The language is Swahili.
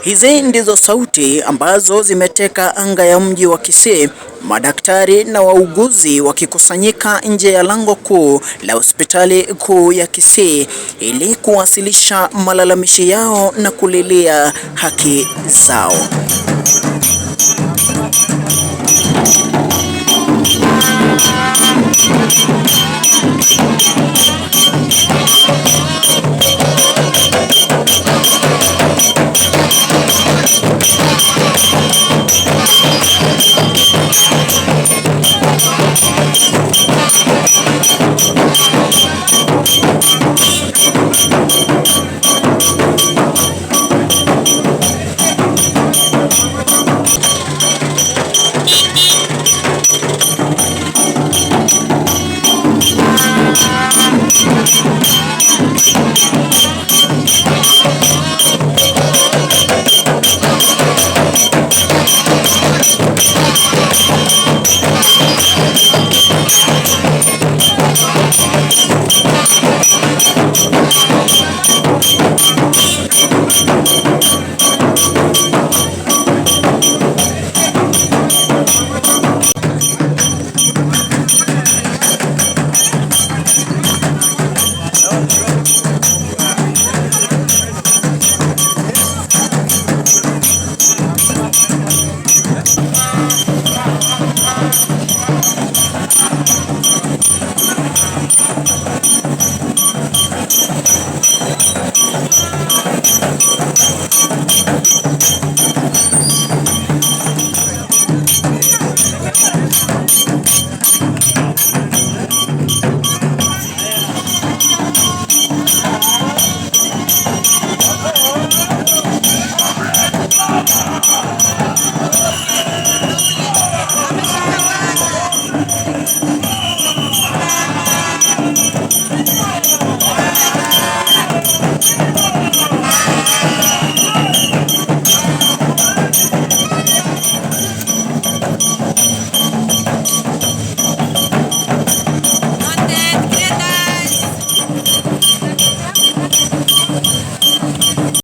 Hizi ndizo sauti ambazo zimeteka anga ya mji wa Kisii, madaktari na wauguzi wakikusanyika nje ya lango kuu la hospitali kuu ya Kisii ili kuwasilisha malalamishi yao na kulilia haki zao.